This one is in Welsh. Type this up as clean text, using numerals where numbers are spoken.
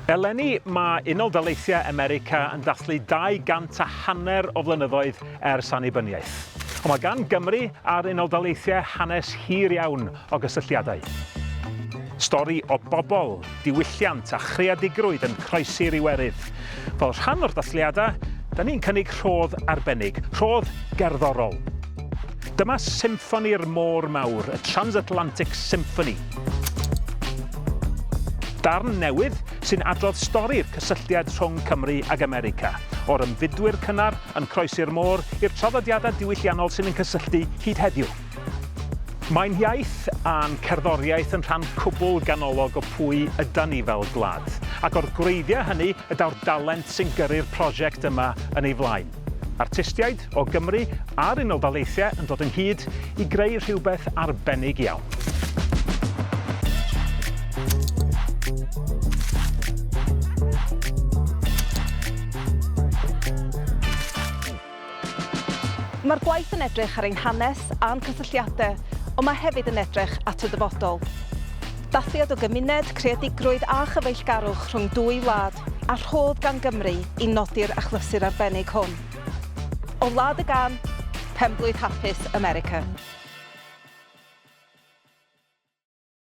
Eleni, mae Unol Daleithiau America yn dathlu 200 a hanner o flynyddoedd ers annibyniaeth. Ond mae gan Gymru a'r Unol Daleithiau hanes hir iawn o gysylltiadau. Stori o bobl, diwylliant a chreadigrwydd yn croesi'r Iwerydd. Fel rhan o'r dathliadau, da ni'n cynnig rhodd arbennig, rhodd gerddorol. Dyma Symffoni'r Môr Mawr, y Transatlantic Symphony. Darn newydd sy'n adrodd stori'r cysylltiad rhwng Cymru ag America, o'r ymfudwyr cynnar yn croesi'r môr i'r traddodiadau diwylliannol sy'n ein cysylltu hyd heddiw. Mae'n hiaith a'n cerddoriaeth yn rhan cwbl ganolog o pwy ydan ni fel gwlad, ac o'r gwreiddiau hynny y daw'r dalent sy'n gyrru'r prosiect yma yn ei flaen. Artistiaid o Gymru a'r Unol Daleithiau yn dod ynghyd i greu rhywbeth arbennig iawn. Mae'r gwaith yn edrych ar ein hanes a'n cysylltiadau, ond mae hefyd yn edrych at y dyfodol. Dathliad o gymuned, creadigrwydd a chyfeillgarwch rhwng dwy wlad, a rhodd gan Gymru i nodi'r achlysur arbennig hwn. O wlad y gân, penblwydd hapus America.